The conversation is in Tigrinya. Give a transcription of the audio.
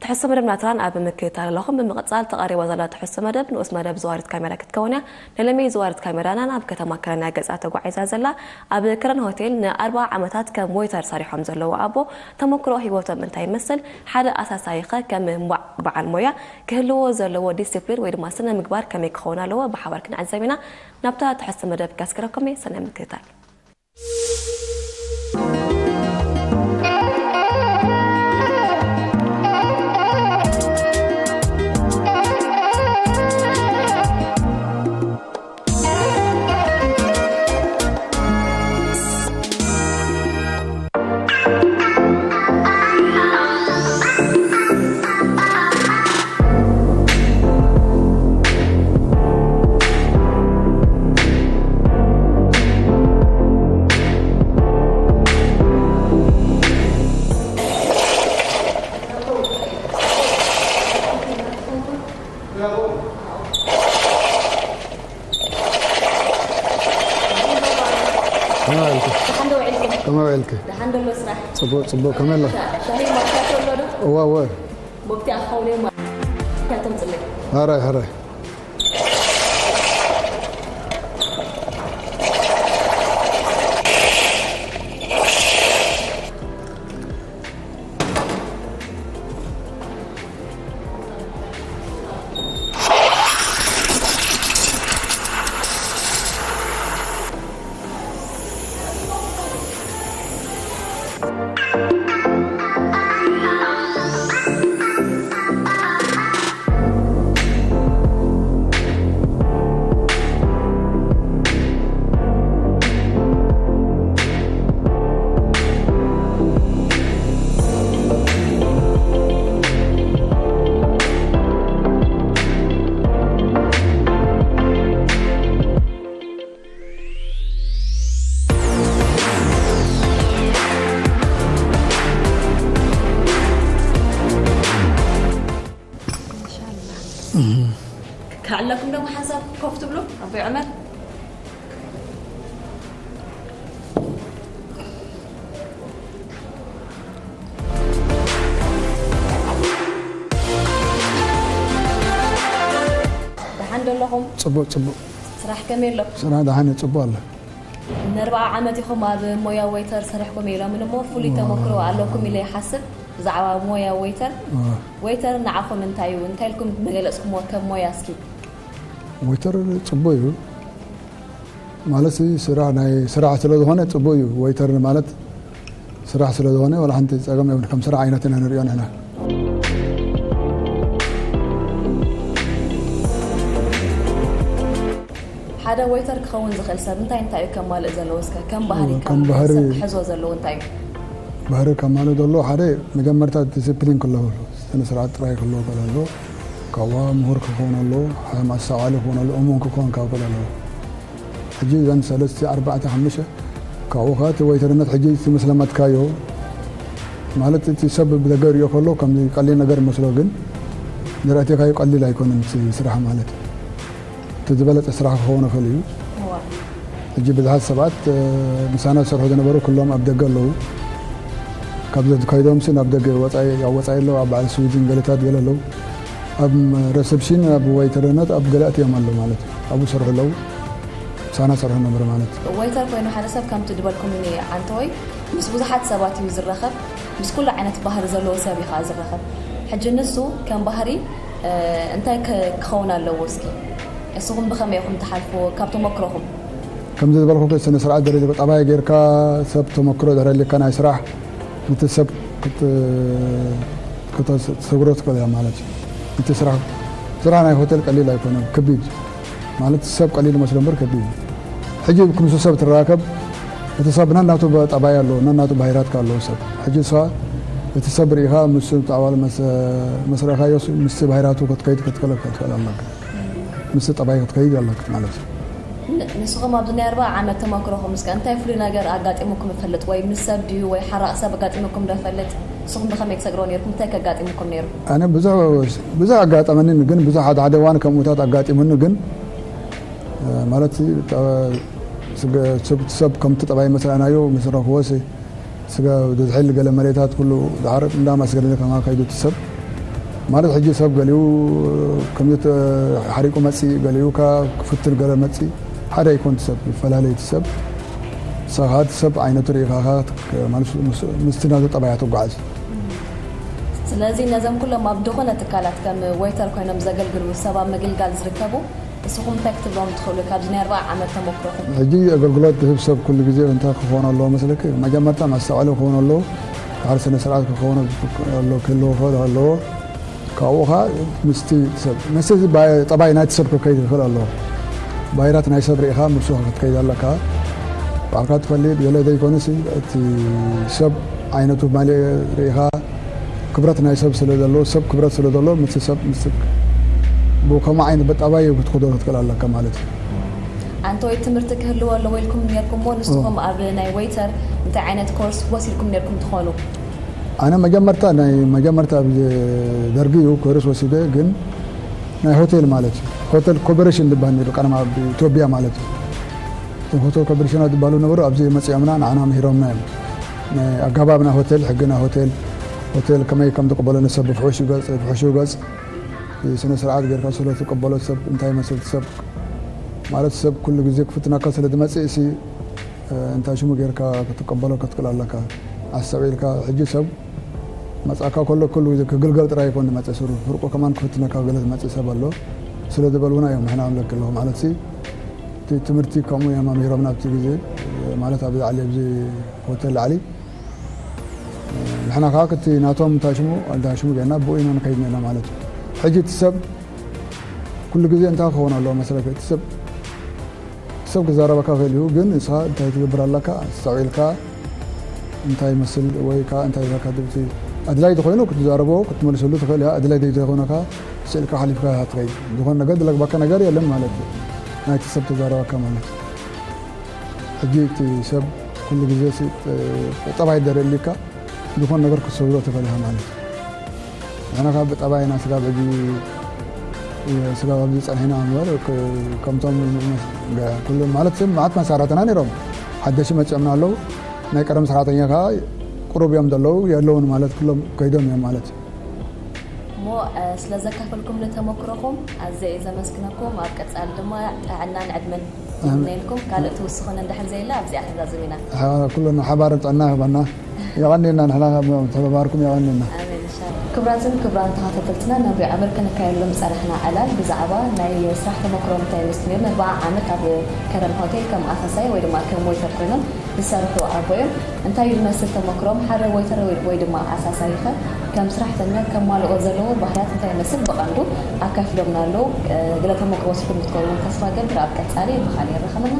ትሕዝቶ መደብ ናትራን ኣብ ምክትታል ኣለኹም። ብምቕጻል ተቐሪባ ዘላ ትሕዝቶ መደብ ንኡስ መደብ ዘዋሪት ካሜራ ክትከውን እያ። ንለሚ ዘዋሪት ካሜራና ናብ ከተማ ከረን እያ ገጻ ተጓዒዛ ዘላ። ኣብ ከረን ሆቴል ንኣርብዓ ዓመታት ከም ዌይተር ሰሪሖም ዘለዉ ኣቦ ተመክሮ ህይወቶም እንታይ ይመስል? ሓደ ኣሳሳይኸ ከም ባ-፣ በዓል ሞያ ክህልዎ ዘለዎ ዲስፕሊን ወይ ድማ ስነ ምግባር ከመይ ክኸውን ኣለዎ? ብሓባር ክንዕዘብ ኢና። ናብታ ትሕዝቶ መደብ ከስክረኩም እየ። ሰናይ ምክትታል። ደሓን ዶ ውዒልኩም? ከመይ ውዒልኪ? ደሓን ዶ ኣሎ ስራሕ? ጽቡቕ፣ ጽቡቕ። ከመይ ኣሎ? ሻሂ ማኪያቶ ኣሎ ዶ? እወ፣ እወ። ሞብቲ ኣኻውነ ማ-፣ ማኪያቶ ምጽለይ። ሕራይ፣ ሕራይ። ክዓለኩም ደሞ ሓንሳብ ኮፍ ትብሉ ኣቦይ ዑመር? ደሓን ዶ ኣለኹም? ጽቡቕ፣ ጽቡቕ። ስራሕ ከመይ ኣሎ? ስራሕ ደሓን እዩ፣ ጽቡቕ ኣሎ። ንኣርብዓ ዓመት ኢኹም ኣብ ሞያ ዌይተር ሰሪሕኩም ኢሎም እሞ ፍሉይ ተመክሮ ኣለኩም ኢለ ይሓስብ። ብዛዕባ ሞያ ዌይተር፣ አ። ዌይተር ንዓኹም እንታይ እዩ? እንታይ ኢልኩም መገለጽኩምዎ ከም ሞያ እስኪ? ዌይተር ጽቡቕ እዩ። ማለት ስራሕ ናይ ስራሕ ስለ ዝኾነ ጽቡቕ እዩ። ዌይተር ማለት ስራሕ ስለ ዝኾነ ዋላ ሓንቲ ጸገም የብሉን። ከም ስራሕ ዓይነት ኢና ንሪኦ ንሕና። ሓደ ዌይተር ክኸውን ዝኽእል ሰብ እንታይ እንታይ እዩ ከማልእ ዘለዎ? እስከ ከም ባህሪ፣ ከም ከም ባህሪ ሰብ ክሕዞ ዘለዎ እንታይ እዩ? ባህሪ ከማልእ ዘለዎ ሓደ መጀመርታ ዲስፕሊን ክህልዎ፣ ስነ ስርዓት ጥራይ ክህልዎ ከሎ፣ ካብኡ ምሁር ክኸውን ኣለዎ፣ ሓያም ኣስተውዓሊ ክኸውን ኣለዎ፣ እሙን ክኸውን ካብ ከሎ ኣለዎ። ሕጂ እዘን ሰለስተ፣ ኣርባዕተ፣ ሓሙሽተ ካብኡ ኸኣ እቲ ዌይተርነት ሕጂ እቲ ምስ ለመድካዮ፣ ማለት እቲ ሰብ ብደገ ይሪኦ ከሎ ከምዚ ቀሊል ነገር ይመስሎ፣ ግን ንረእቴካዮ ቀሊል ኣይኮነን እቲ ስራሕ ማለት። እቲ ዝበለጸ ስራሕ ክኸውን ይኽእል እዩ። እዋ። ሕጂ ብዙሓት ሰባት፣ እ፣ ምሳና ዝሰርሑ ዝነበሩ ኩሎም ኣብ ደገ ኣለዉ። ካብ ዘድካይዶምሲ ናብ ደገ ወጻኢ፣ ኣብ ወጻኢ ኣለዉ፣ ኣብ በዓል ስዊድን ገለታት ገለ ኣለዉ። ኣብ ረሰፕሽን፣ ኣብ ዌይተርነት፣ ኣብ ገለ ኣትዮም ኣለዉ ማለት እዩ። ኣብኡ ዝሰርሑ ኣለዉ። ምሳና ዝሰርሑ ዝነበሩ ማለት እዩ። ዌይተር ኮይኑ ሓደ ሰብ ከምቲ ዝበልኩምኒ ዓንተወይ ምስ ብዙሓት ሰባት እዩ ዝራኸብ። ምስ ኩሉ ዓይነት ባህሪ ዘለዎ ሰብ እዩ ኸዓ ዝራኸብ። ሕጂ ንሱ ከም ባህሪ፣ እ፣ እንታይ ከ-፣ ክኸውን ኣለዎ እስኪ? እስኹም ብኸመይ ኢኹም ትሓልፍዎ ካብ ተመክሮኹም? ከምዚ ዝበልኩ ስነ ስርዓት ደረጃ ጠባይ ጌርካ ሰብ ተመክሮ ድሕሪ ኣሊካ ናይ ስራሕ ነቲ ሰብ ክት-፣ ክተሰግሮ ትኽእል እያ ማለት እዩ። ነቲ ስራሕ፣ ስራሕ ናይ ሆቴል ቀሊል ኣይኮነን፣ ከቢድ ማለት ሰብ ቀሊል ይመስሎ እምበር ከቢድ እዩ። ሕጂ ምስ ሰብ ትራከብ እቲ ሰብ ነናቱ ጠባይ ኣለዎ፣ ነናቱ ባህሪያት ኣለዎ ሰብ። ሕጂ ንስኻ እቲ ሰብ ርኢኻ ምስ ኣባል መስ-፣ ምስ ረኣኻዮ ምስቲ ባህሪያቱ ክትከይድ ክትከለል ክትኽእል ኣለካ። ምስቲ ጠባይ ክትከይድ ኣለካ ማለት እዩ። ን-፣ ንስኹም ኣብዚ ናይ ኣርብዓ ዓመት ተመክሮኹም እስከ እንታይ ፍሉይ ነገር ኣጋጢሙኩም ይፈልጥ? ወይ ምስ ሰብ ድዩ ወይ ሓራቕ ሰብ ኣጋጢሙኩም ዶ ይፈልጥ? ንስኹም ብኸመይ ትሰግርዎ ነይርኩም? እንታይ ከጋጢሙኩም ነይሩ? ኣነ ብዙሕ፣ ብዙሕ ኣጋጠመኒ፣ ግን ብዙሕ ሓደ ሓደ እዋን ከምኡታት ኣጋጢሙኒ፣ ግን፣ እ፣ ማለት፣ እ፣ ስገ-፣ ሰብ፣ ሰብ ከምቲ ጠባይ መስራናዮ ምስ ረኽቦ ሲ፣ ስጋ ዝሕል ገለ መሬታት ኩሉ ዳዕረቅ እንዳማስገደለ ከማ ከይዱ እቲ ሰብ ማለት ሕጂ ሰብ ገሊኡ ከምዚ ሓሪቁ መጺእ፣ ገሊኡ ከ ክፍትን ገለ መጺእ፣ ሓደ ኣይኮን ሰብ፣ ይፈላለዩ እቲ ሰብ። ንስኻ እቲ ሰብ ዓይነቱ ርኢኻ ኢኻ ማለት ምስ፣ ምስቲ ናቱ ጠባይ ትጓዓዝ። ስለዚ ነዞም ኩሎም ኣብ ዝኾነ ትካላት ከም ዌይተር ኮይኖም ዘገልግሉ ሰብ ኣብ ምግልጋል ዝርከቡ ንስኹም እንታይ ክትብሎም ትኽእሉ ካብዚ ናይ ኣርባዓ ዓመት ተመክሮኹም? ሕጂ ኣገልግሎት ዝህብ ሰብ ኩሉ ግዜ እንታይ ክኸውን ኣለዎ መስለኪ? መጀመርታ መስተውዓሊ ክኸውን ኣለዎ። ሓደ ስነ ስርዓት ክኸውን ኣሎ፣ ክህልዎ ክኽእል ኣለዎ። ካብኡ ኸዓ ምስቲ ሰብ፣ ምስቲ ባ-፣ ጠባይ ናይቲ ሰብ ክከይድ ይኽእል ኣለዎ። ባይራት ናይ ሰብ ርኢኻ ምስኡ ክትከይድ ኣለካ። ባዕልካ ትፈልጥ ገለ ዘይኮነሲ እቲ ሰብ ዓይነቱ ማለ ርኢኻ ክብረት ናይ ሰብ ስለ ዘለዎ፣ ሰብ ክብረት ስለ ዘለዎ ምስቲ ሰብ ምስ ብኸምኡ ዓይነት በጣባይ ክትክዶ ክትክእል ኣለካ ማለት እዩ። ኣንተ ወይ ትምህርቲ ክህልዎ ኣለዎ ኢልኩም ነርኩምሞ ንስኹም ኣብ ናይ ዌይተር እንታይ ዓይነት ኮርስ ወሲድኩም ነርኩም ትኾኑ? ኣነ መጀመርታ ናይ መጀመርታ ኣብ ደርጊ እዩ ኮርስ ወሲደ፣ ግን ናይ ሆቴል ማለት እዩ። ሆቴል ኮርፖሬሽን ዝበሃል ነይሩ ቀደም ኣብ ኢትዮጵያ ማለት እዩ። እቶም ሆቴል ኮርፖሬሽናት ዝበሃሉ ነበሩ፣ ኣብዚ መፂኦምና ንዓና ምሂሮምና እዮም። ናይ ኣገባብ ናይ ሆቴል፣ ሕጊ ናይ ሆቴል፣ ሆቴል ከመይ ከም ዝቅበሎ ንሰብ ብፍሑሽ ገፅ፣ ብፍሑሽ ገፅ ስነ ስርዓት ጌርካ ስለ ትቀበሎ ሰብ እንታይ ይመስል ሰብ ማለት ሰብ ኩሉ ግዜ ክፍትነካ ስለ ዝመፅእ ሲ እንታይ ሽሙ ጌርካ ክትቀበሎ ክትክእል ኣለካ። ኣስተውዒልካ ሕጂ ሰብ መጻእካ ከሎ ኩሉ ግዜ ክግልገል ጥራይ ይኮን ዝመጽእ ስሩ ፍርቁ ከማን ክፍትነካ ገለ ዝመጽእ ሰብ ኣሎ ስለ ዝበልውና እዮም ንሕና ንብለኪ ኣለኹ ማለት ሲ እቲ ትምህርቲ ከምኡ እዮም ኣምሂሮምና ኣብቲ ግዜ ማለት ኣብ ላዕሊ ኣብዚ ሆቴል ላዕሊ ንሕና ከዓ ክቲ ናቶም እንታይ ሽሙ እንታይ ሽሙ ጌርና ብኡ ኢና ንኸይድ ነና ማለት እዩ። ሕጂ እቲ ሰብ ኩሉ ግዜ እንታይ ክኸውን ኣለዎ መስለክ እቲ ሰብ ሰብ ክዛረበካ ክእል እዩ፣ ግን ንስኻ እንታይ ትገብር ኣለካ? ኣስተውዒልካ እንታይ ይመስል ወይ ከዓ እንታይ ይብለካ ድምፂ ኣድላይ ተኮይኑ ክትዛረቦ ክትመልሰሉ ትኽእል እያ። ኣድላይ ዘይተኮይኑ ከዓ ስእልካ ሓሊፍካ ኢኻ ትኸይድ። ዝኾነ ነገር ዝለግበካ ነገር የለን ማለት እዩ። ናይቲ ሰብ ተዛረበካ ማለት እዩ። ሕጂ እቲ ሰብ ኩሉ ግዜ ሲ-፣ ጠባይ ደልየልካ ዝኾነ ነገር ክትሰብሮ ትኽእል ኢኻ ማለት እዩ። ንሕና ካብ ጠባይና ስጋብ ሕጂ ስጋብ ኣብዚ ጸኒሕና እምበር ክ-፣ ከምቶም መስ-፣ ገ-፣ ኩሎም ማለት ሰብ መዓት መሳርሕትና ነይሮም። ሓደሽ መጺኦምና ኣለዉ። ናይ ቀደም ሰራሕተኛ ከኣ ቁሩብ እዮም ዘለዉ፣ የለውን ማለት ኩሎም ከይዶም እዮም ማለት እዩ። እሞ፣ እ፣ ስለ ዘካፈልኩምኒ ተመክሮኹም ኣዝየ እየ ዘመስግነኩም። ኣብ ቀጻሊ ድማ ጥዕናን ዕድመን ይምነየልኩም። ካልእ ትውስኹን እንድሕር ዘየለ ኣብዚኣ ክንዛዝም ኢና። ሓ-፣ ኩልና ሓባር ጥዕና ይህበና። የቐንየና፣ ንሕና ካብ ምትሕብባርኩም የቐንየና። ኣሜን፣ ኢንሻላህ። ክቡራትን ክቡራን ተኸታተልትና፣ ነብሪ ኣበርከ ነካየሎም ዝጸናሕና ዕላል ብዛዕባ ናይ ስራሕ ተመክሮ እንታይ ይመስል ነይሩ፣ ንኣርባዓ ዓመት ኣብ ከረን ሆቴል ከም ኣሳሳይ ወይ ድማ ከም ዌይተር ኮይኖም ዝሰርሑ ኣቦ እዮም። እንታይ እዩ ዝመስል ተመክሮም? ሓደ ዌይተር ወይ፣ ወይ ድማ ኣሳሳይኸ ከም ስራሕተኛ ከማልኦ ዘለዎ ባህርያት እንታይ ይመስል? ብቐንዱ ኣካፊሎምና ኣለዉ። ገለ ተመክሮ ወሲድኩም ክትኮኑ እውን ተስፋ ገብር። ኣብ ቀጻሊ ብኻልእ የራኸበና።